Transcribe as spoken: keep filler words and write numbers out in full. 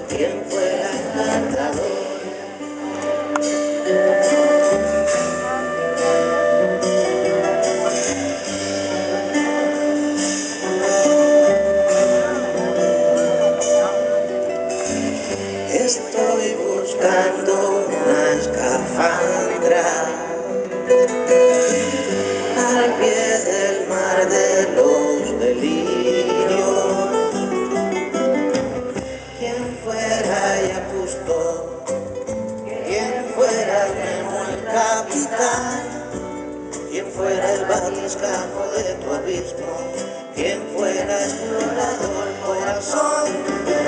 Quien fuera encantador. Estoy buscando una escafandra al pie del mar de los delirios. Quien fuera Jacques Cousteau, quien fuera Nemo el capitán, quien fuera el batiscafo de tu abismo, quien fuera explorador corazón.